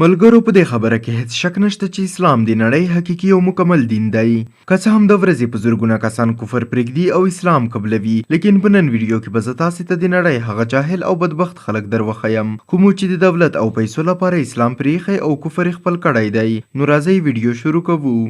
ملګرو په دې خبره کې هېڅ شک نشته چې اسلام د نړۍ حقیقي او مکمل دین دی. که څه هم د ورځې په زرګونه کسان کفر پرېږدي او اسلام قبلوي، لیکن په نن ویډیو کې به زه تاسې ته د نړۍ هغه جاهل او بدبخت خلک در وښیم کومو چې د دولت او پیسو لپاره اسلام پرېښی او کفر یې خپل کړی دی. نو راځئ ویډیو شروع کوو.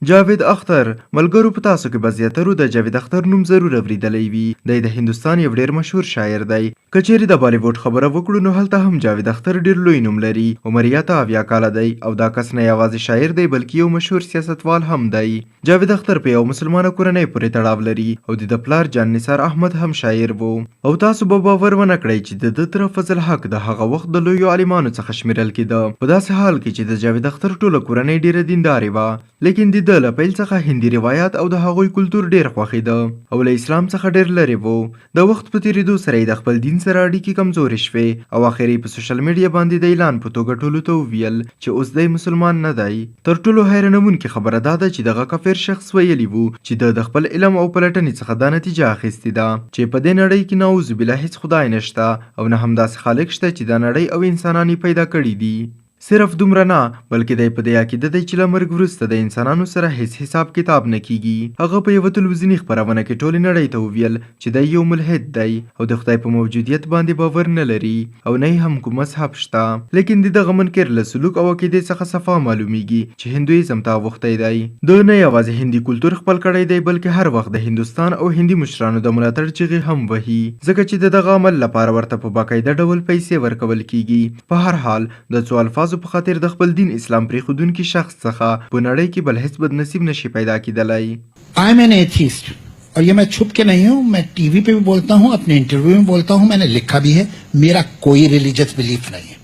جاوید اختر، ملګرو په تاسو کې به زیاترو د جاوید اختر نوم ضرور اوریدلی وي. دی د هندوستان یو ډیر مشهور شاعر دی. که چیرې د بالیووډ خبره وکړو نو هلته هم جاوید اختر ډیر لوی نوم لري. عمر یې 78 کاله دی او دا کس نه یوازې شاعر دی بلکې یو مشهور سیاستوال هم دی. جاوید اختر په یوه مسلمانه کورنۍ پورې تړاو لري او د ده پلار جان نثار احمد هم شاعر وو. او تاسو به باور ونه کړئ چې د ده تره فضل حق د هغه وخت د لویو عالمانو څخه شمیرل کیده. په داسې حال کې چې د جاوید اختر ټوله کورنۍ ډیره دیندارې وه. لیکن د ده له پیل څخه هندي روایات او د هغوی کلتور ډېر خوښېده او له اسلام څخه ډېر لرې وو. د وخت په تېرېدو سره یې د خپل دین سره اړیکې کمزورې شوې او اخر یې په سوشل میډیا باندې د اعلان په توګه ټولو ته وویل چې اوس دی مسلمان نه دی. تر ټولو حیرانوونکې خبره دا ده چې دغه کافر شخص ویلي وو چې ده د خپل علم او پلټنې څخه دا نتیجه اخیستې ده چې په دې نړۍ کې نعوذ بالله هیڅ خدای نشته او نه هم داسې خالق شته چې دا نړۍ او انسانان یې پیدا کړي دي. صرف دومره نه، بلکې دی په دې عقیده دی چې له مرګ وروسته د انسانانو سره هیڅ حساب کتاب نه کیږي. هغه په یوه تلویزیوني خپرونه کې ټولې نړۍ ته وویل چې دی یو ملحد دی او د خدای په موجودیت باندې باور نه لري او نه یې هم کوم مذهب شته. لیکن د دغه منکر له سلوک او عقیدې څخه صفا معلومیږي چې هندویزم ته اوښتی دی. ده نه یوازې هندي کلتور خپل کړی دی، بلکې هر وخت د هندوستان او هندي مشرانو د ملاتړ چیغې هم وهي، ځکه چې د دغه عمل لپاره ورته په باقاعده ډول پیسې ورکول کیږي. په هر حال، د څو الفاظو په خاطر د خپل دین اسلام پرېښودونکي شخص څخه په نړۍ کې بل هېڅ بد نصیب نه شي پیدا کېدلی. I am an atheist और ये मैं छुप के नहीं हूं, मैं टीवी पे भी बोलता हूं, अपने इंटरव्यू में बोलता हूं, मैंने लिखा भी है, मेरा कोई रिलीजियस बिलीफ नहीं है,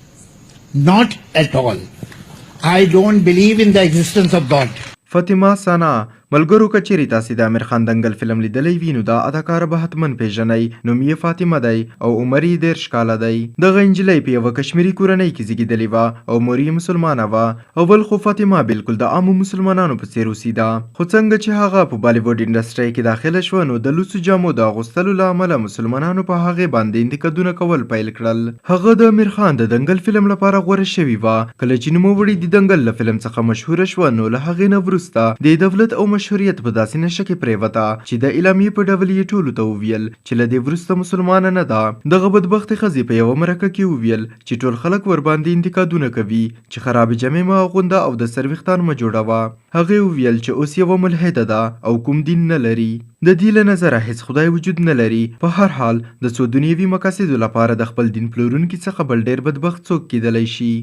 not at all. I don't believe in the existence of God. فاطمه ثنا، ملګرو که چیرې تاسې د امیر خان دنګل فلم لیدلی وي نو دا اداکاره به حتما پیژنئ. نوم یې فاطمه دی او عمر یې 30 کاله دی. دغه انجلۍ په یوه کشمیري کورنۍ کې زیږیدلې وه او مور یې مسلمانه وه. اول خو فاطمه بالکل د عامو مسلمانانو په څیر اوسیده، خو څنګه چې هغه په بالیووډ انډسټرۍ کې داخله شوه نو د لوڅو جامو د اغوستلو له امله مسلمانانو په هغې باندې انتقادونه کول پیل کړل. هغه د امیر خان د دنګل فلم لپاره غوره شوې وه. کله چې نوموړې د دنګل له فلم څخه مشهوره شوه نو له هغې نه وروسته د دولت او مشهوریت په داسې نشه کې پرېوته چې د اعلامیې په ډول یې ټولو ته وویل چې له دې وروسته مسلمانه نه ده. دغه بدبختې ښځې په یوه مرکه کې وویل چې ټول خلک ورباندې انتقادونه کوي چې خرابې جامې مه اغونده او د سر ویښتان مه جوړوه. هغې وویل چې اوس یوه ملحده ده او کوم دین نه لري. د دې له نظره هیڅ خدای وجود نه لري. په هر حال د څو دنیوي مقاصدو لپاره د خپل دین پلورونکي څخه بل ډېر بدبخت څوک کېدلی شي؟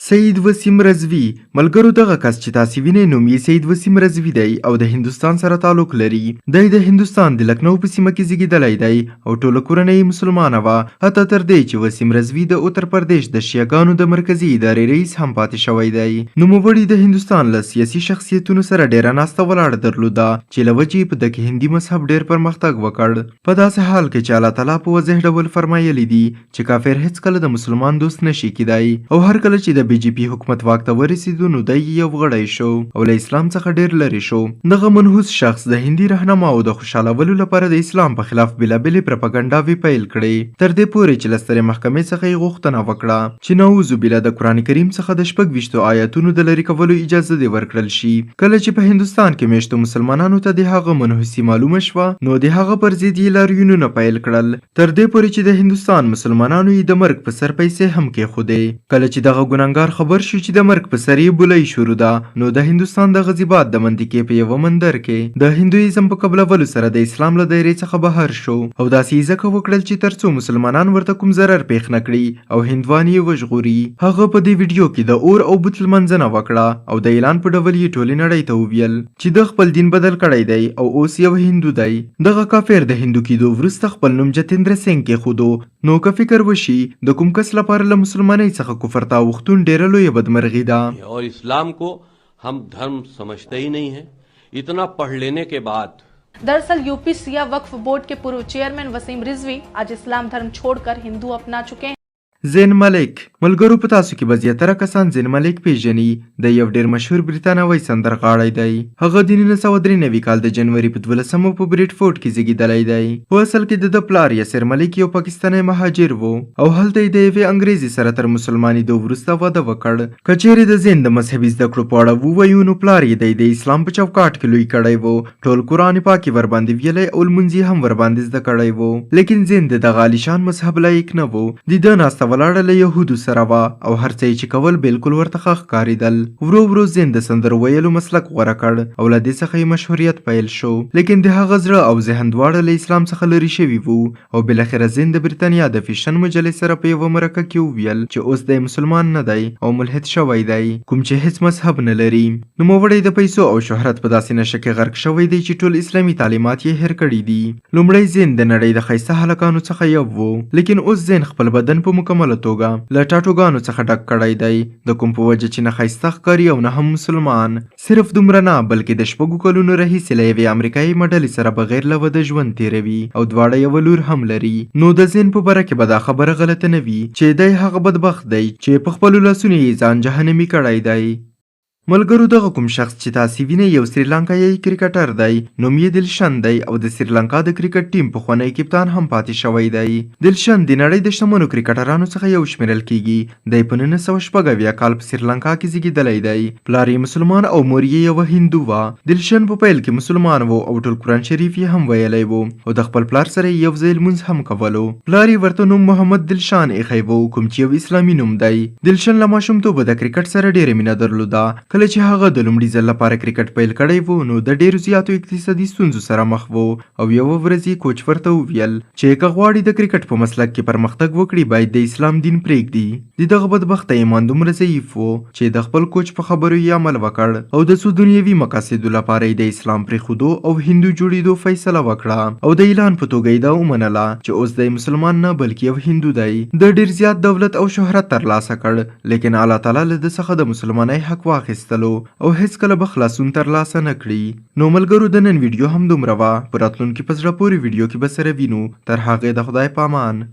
سید وسیم رضوي، ملګرو دغه کس چې تاسې وینئ نوم یې سید وسیم رضوي دی او د هندوستان سره تعلق لري. دی د هندوستان د لکنو په سیمه کې زیږیدلی دی او ټوله کورنۍ یې مسلمانه وه، حتی تر دې چې وسیم رضوي د اتر پردیش د شیعه ګانو د مرکزي ادارې رئیس هم پاتې شوی دی. نوموړي د هندوستان له سیاسي شخصیتونو سره ډېره ناسته ولاړه درلوده چې له وجې یې په ده کې هندي مذهب ډېر پرمختګ وکړ. په داسې حال کې چې الله تعالی په واضح ډول فرمایلي دي چې کافر هیڅکله د مسلمان دوست نه شي کیدای او هر کله چې د بي جي پي حکومت واک ته ورسیدو نو دی یې یو غړی شو او له اسلام څخه ډیر لرې شو. دغه منحوس شخص د هندي رهنماوو د خوشحالولو لپاره د اسلام په خلاف بیلابیلې پرپګنډاوې پیل کړې تر دې پورې چې له سترې محکمې څخه یې غوښتنه وکړه چې نعوذ بالله د قرآن کریم څخه د 26 آیاتونو د لرې کولو اجازه دې ورکړل شي. کله چې په هندوستان کې میشتو مسلمانانو ته د هغه منحوسي معلومه شوه نو د هغه پر ضد یې لاریونونه پیل کړل. تر دې پورې چې د هندوستان مسلمانانو یې د مرګ په سر پیسې هم کېښودې. کله چې دغه ګنهګار خبر شو چې د مرګ په سر یې بولۍ شروع ده، نو د هندوستان د غزیباد د منطقې په یوه مندر کې د هندویزم په قبلولو سره د اسلام له دایرې څخه بهر شو او داسې یې ځکه وکړل چې تر څو مسلمانان ورته کوم ضرر پېښ نه کړي او هندوان یې وژغوري. هغه په دې ویډیو کې د اور او بت لمانځنه وکړه او د اعلان په ډول یې ټولې نړۍ ته وویل چې ده خپل دین بدل کړی دی او اوس یو هندو دی. دغه کافر د هندو کیدو وروسته خپل نوم جتیندر سینګ کیښودو. نو که فکر وشي د کوم کس لپاره له مسلمانۍ څخه کفر ته اوښتون ډیره لویه بدمرغي ده. اور اسلام کو ہم دھرم سمجھتے ہی نہیں ہیں، اتنا پڑھ لینے کے بعد۔ دراصل یوپی شیعہ وقف بورڈ کے پورو چیئرمین وسیم رضوی آج اسلام دھرم چھوڑ کر ہندو اپنا چکے ہیں۔ زین ملک. ملګرو په تاسو کې به زیاتره کسان زین ملک پیژني. دی یو ډیر مشهور بریتانوی سندرغاړی دی. هغه د 1993 کال د جنوري په 12 په بریډفورډ کې زیږیدلی دی. په اصل کې د ده پلار یاسر ملک یو پاکستانی مهاجر و او هلته یې د یوې انګریزې سره تر مسلمانیدو وروسته واده وکړ. که چیرې د زین د مذهبي زده کړو په اړه ووایو نو پلار یې دی د اسلام په چوکاټ کې لوی کړی و. ټول قرآن پاک یې ورباندې ویلی او لمونځ یې هم ورباندې زده کړی و. لیکن زین د دغه عالیشان مذهب لایق نه و. د ده ناسته ولاړه له یهودو سره وه او هر څه یې چې کول بلکل ورته ښه ښکارېدل. ورو ورو زین د سندرو ویلو مسلک غوره کړ او له دې څخه یې مشهوریت پیل شو. لیکن د هغه زړه او ذهن دواړه له اسلام څخه لرې شوي وو او بالاخره زین د بریتانیا د فیشن مجلې سره په یوه مرکه کې وویل چې اوس دی مسلمان نه دی او ملحد شوی دی، کوم چې هیڅ مذهب نه لري. نوموړی د پیسو او شهرت په داسې نشه کې غرق شوی دی چې ټول اسلامي تعلیمات یې هېر کړي دي. لومړی زین د نړۍ د ښایسته هلکانو څخه یو وو، لیکن اوس زین خپل بدن په مکمله توګه له ټاټوګانو څخه ډک کړی دی، د کوم په وجه چې نه ښایسته ښکاري او نه هم مسلمان. صرف دومره نه، بلکې د شپږو کلونو راهیسې له یوې امریکایۍ مډلې سره بغیر له واده ژوند تېروي او دواړه یوه لور هم لري. نو د زین په باره کې به دا خبره غلطه نه وي چې دی هغه بدبخت دی چې په خپلو لاسونو یې ځان جهنمي کړی دی. ملګرو دغه کوم شخص چې تاسې وینئ یو سریلانکایي کرکټر دی، نوم یې دلشن دی او د سریلانکا د کرکټ ټیم پخوانی کپتان هم پاتې شوی دی. دلشن د نړۍ د شتمنو کرکټرانو څخه یو شمیرل کیږي. دی په 1976 کال په سریلانکا کې زیږیدلی دی. پلار یې مسلمان او مور یې یوه هندو وه. دلشن په پیل کې مسلمان و او ټول قرآن شریف یې هم ویلی و او د خپل پلار سره یې یو ځای لمونځ هم کولو. پلار یې ورته نوم محمد دلشان ایښی و، کوم چې یو اسلامي نوم دی. دلشن له ماشومتوبه د کرکټ سره ډېره مینه درلوده. کله چې هغه د لومړي ځل لپاره کرکټ پیل کړی و، نو د ډېرو زیاتو اقتصادي ستونزو سره مخ و او یوه ورځ یې کوچ ورته وویل چې که غواړي د کرکټ په مسلک کې پرمختګ وکړي، باید د اسلام دین پرېږدي. د دغه بدبخته ایمان دومره ضعیف و چې د خپل کوچ په خبرو یې عمل وکړ او د څو دنیوي مقاصدو لپاره یې د اسلام پرېښودو او هندو جوړېدو فیصله وکړه او د اعلان په توګه یې دا ومنله چې اوس دی مسلمان نه بلکې یو هندو دی. ده ډېر زیات دولت او شهرت ترلاسه کړ، لیکن الله تعالی له ده څخه د مسلمانۍ حق واخیستلو او هېڅکله به خلاصون ترلاسه نه کړي. نو ملګرو د نن ویډیو هم دومره وه، په راتلونکي په زړه پورې ویډیو کې به سره وینو، تر هغې د خدای په امان.